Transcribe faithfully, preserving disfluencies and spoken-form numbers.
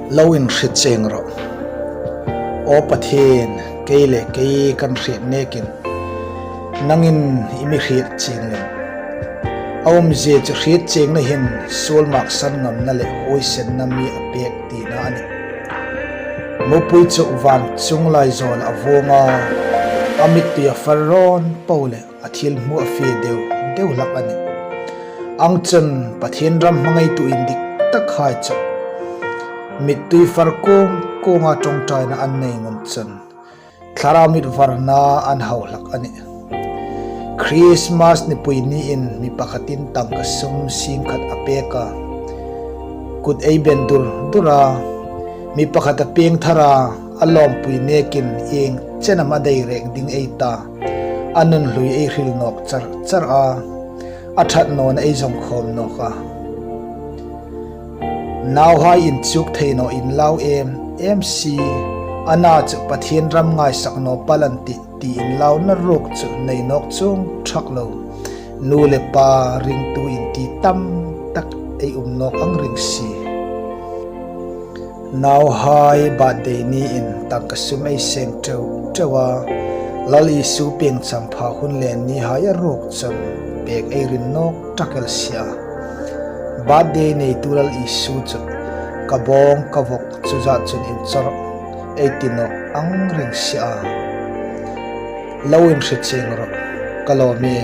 Lo inhrietchieng rawh. Aw Pathien, kei le kei kan hriet nekin nangin i mi hrietchieng lem. A umzie chu hrietchiengna hin suol maksan ngamna le huoisenna mi a pêk tina a nih. Mupui chu van chung lai zawla a vuong a, a mittui a far rawn po le a thil hmu a fie deu deu hlak a nih. Ang chun Pathien ram hmangaitu indiktakhai chu mittui far kuong kuonga ṭawngṭaina an nei ngun chun thlarau mitvarna an hau hlak a nih. Krismas nipui niin mi pakhatin tangka sum sîng khat a pêk a, kut ei ben dur dur a, mi pakhat a piengthar a, a lawmpui nekin ieng chen am a dei rêk ding ei ta, a nun hlui ei hril nawk char char a, a ṭhat nawna ei zawng khawm nawk a. Nauhai inchuk thei naw inlau em em si, a na chu Pathien ram ngaisak naw pal an tih ti inlauna ruok chu nei nawk chuong ṭhak lo. Nu le pa ringtu inti tam tak ei um nawk ang ring si. Nauhai birthday niin tangka sum ei seng ṭeu ṭeu a, Lal Isu pieng champha hun len nihai a ruok chun pêk ei ring nawk ṭhak el si a. Birthday neitu Lal Isu chu ka bawng ka vawk chu zat chun inchawr ei ti nawk ang ring si a. Lo inhrietchieng rawh, ka lawm e.